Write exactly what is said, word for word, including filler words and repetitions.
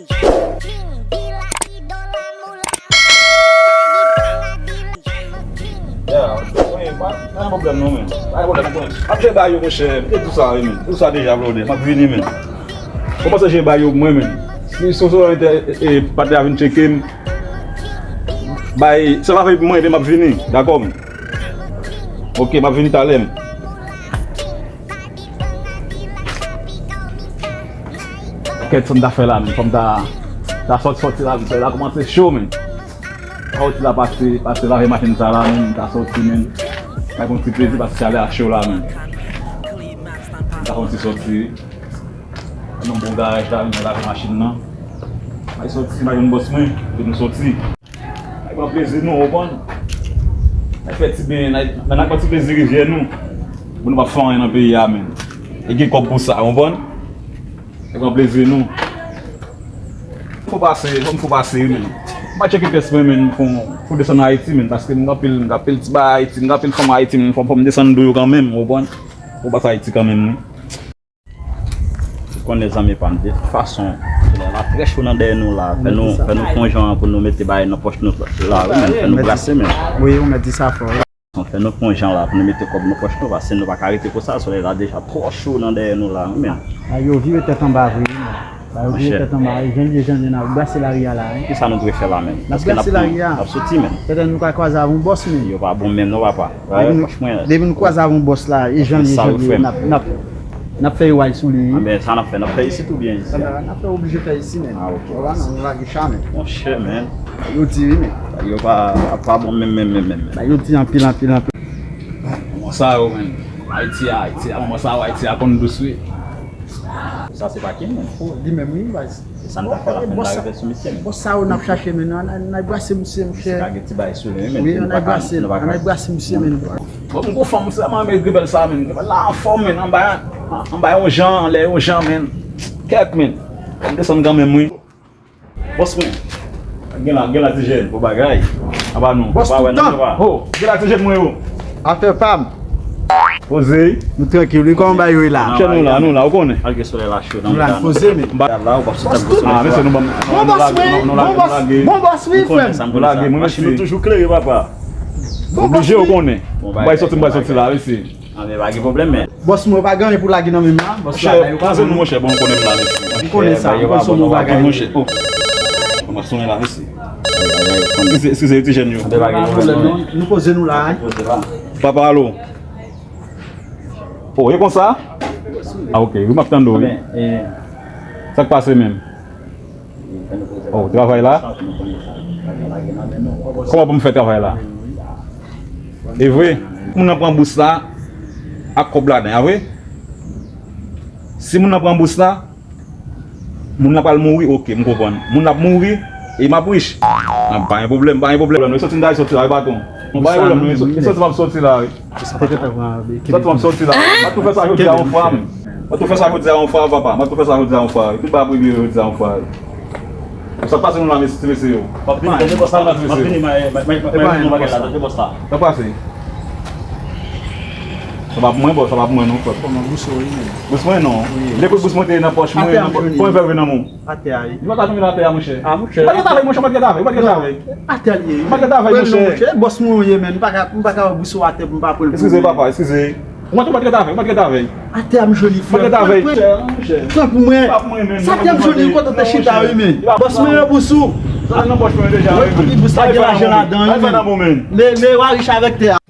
Ya, wi, pa, pa gen pwoblèm non, men. Pa gen pwoblèm, men. Ap jere bagay yo, monchè. Mete tou sa, wi, men. Tou sa deja, blode. M ap vini, men. Kòmanse jere bagay yo pou mwen, men. Si, si, si, e, e, patnè a vin tcheke m, bay, sa va fè pou mwen, epi m ap vini. Dakò, men. Ok, m ap vini talè, men. Kèt sa m ta fè la, men. Fò m ta, ta sòti, sòti la, men. Sòlèy la kòmanse cho, men. Sòti la, pase, pase lave machin sa la, men. M ta sòti, men. Bay yon ti plezi, pase chalè a cho la, men. M ta fè yon ti sòti. Nan bon garaj la, men, lave machin nan. Bay sòti, bay yon bòs mwen, epi nou sòti. N a pran plezi nou, w konprann? N a fè ti ben, n a, n a pran ti plezi rivyè nou. Pou nou pa fè anyen nan peyi a, men. E gen kòb pou sa, w konprann? N a pran plezi nou. Fò pase, fò m fò pase, men. M pa tcheke pyès mwen, men, pou, pou desann Ayiti, men, paske m gen anpil, m gen anpil ti bagay Ayiti, m gen anpil fanm Ayiti, men, fò, fò m desann do yo kanmenm, w konprann? Fò pase Ayiti kanmenm, wi. Ou konnen zanmi pa m, de tout fason, solèy la trè cho nan dèyè nou la. Fè nou, fè nou fè yon jan pou nou mete bagay nan pòch nou la, wi, men, fè nou brase, men. Wi, ou mèt di sa fò, wi. Fè nou fè yon jan la pou nou mete kòb nan pòch nou, paske nou pa ka rete konsa, solèy la deja twò cho nan dèyè nou la, wi, men. Ba yo vire tèt anba vre, wi, men. Ba yo vire tèt anba, e jan l ye, jan l ye, n ap brase lari a la, wi. Kisa nou dwe fè la, men? N ap brase lari a. N ap soti, men. Petèt nou ka kwaze avè yon bòs, men. Yo pa bon menm non, papa. Depi nou, depi nou kwaze avè yon bòs la, e jan l ye, jan l ye, n ap, n ap, n ap fè yo al sou li, wi. Anben, sa n ap fè, n ap fè isit oubyen isi a? N ap fè, oblije fè isi, men. Ah, ok. Ou pa nan, nou lage cha, men. Monchè, men. Yo di wi, men. Yo pa, pa bon menm, menm, menm, menm, menm. Ba yo di anpil, anpil, anpil. Manman sa yo, men. Ayiti a, Ayiti a, manman sa yo, Ayiti a konn dous, wi. Sa se pa Kim, men. Oh, li menm, wi, baz. Sa n ta fè la, fè n ta rive sou misye, men. Bòs sa yo n ap chache, men, ann, ann, ann brase misye, monchè. Misye ka gen ti bagay sou li, men. Wi, ann brase, ann brase misye, men. Bon, m gon fanm, m sèlman renmen grenbèl sa, men. Grenbèl la anfòm, men. Anba, anba yon jan, anlè yon jan, men. Kèk, men. Fò m desann kanmenm, wi. Bòs mwen. Gen la, gen la ti jèn. Bon bagay. Apa nou. Bòs tout tan. Ho, gen la ti jèn mwen yo. Afè pa m. Poze. Nou trankil, wi, kòman bagay yo ye la? Chè nou la, nou la, ou konnen. Malgre solèy la cho, nou la, poze, men. Ba la, ou p ap sot ak gwo solèy. Ah, mesye, nou ban m. Bon bòs, wi. Bon bòs, wi, frè m. Nou lage, mwen, machin nou toujou klere, papa. Oblije, ou konnen. Bay sòti, bay sòti la, mesye. Ah, men pa gen pwoblèm, men. Bòs mwen, pa gen anyen pou lage nan men m la. Bòs la, yo pa poze nou, monchè, bon, m konnen m la, mesye. M konnen sa, m konnen se yon bon bagay. Monchè, oh. Kòman sonnen la, mesye? Eskize, eskize, ti jèn yo. Pa gen pwoblèm, non. Nou poze nou la, wi. Papa, alo. Oh, e konsa? Ah, ok, wi, m ap tande w, wi. Sa k pase menm? Oh, travay la? Kòman pou m fè travay la? E vre, moun nan pran bous la ak kòb ladan, a vre? Si moun nan pran bous la, moun nan pral mouri, ok, m konprann. Moun nan ap mouri, e m ap rich. Ah, pa gen pwoblèm, pa gen pwoblèm. Sòti, m ta sòti la, e baton. Pa gen pwoblèm, sòti, m ap sòti la, wi. Sa te gentan pran, sòti, m ap sòti la. M ap tou fè sa jodi a yon fwa, men. M ap tou fè sa jodi a yon fwa, papa. M ap tou fè sa jodi a yon fwa. Tout bagay ap regle jodi a yon fwa. Sa k pase nou la, mesye, ti mesye yo? M ap vini, tande bòs la. M ap vini, m ap, m ap, m ap, m ap, m ap, tande bòs la. Sa k pase? Sa pa pou mwen, bòs, sa pa pou mwen, non, frè. Kòman bous ou ye, men? Bous mwen, non. Wi. Depi bous mwen te nan pòch mwen, nan pòch, kòman fè vin nan men w? Atè a, wi. Li pa ka tonbe nan atè a, monchè. Ah, monchè. Ou pa t ret avè l, monchè, ou pa t ret avè l, ou pa t ret avè l. Atè a l ye, wi. Ou pa t ret avè l, monchè. Bòs mwen ou ye, men. M pa ka, m pa ka wè bous ou atè pou m pa pran l pou mwen. Eskize, papa, eskize. Ou pa t ret avè l, ou pa t ret avè l. Atè a m jwenn li, frè. Ou pa t ret avè l. Pran pou mwen. Sa atè a m jwenn li, kote w te chita, wi, men. Bòs mwen, yo bous ou. Sa nan pòch mwen deja, wi, men. Bous la gen lajan ladan, wi, men. Men, men, w a rich avèk tè a.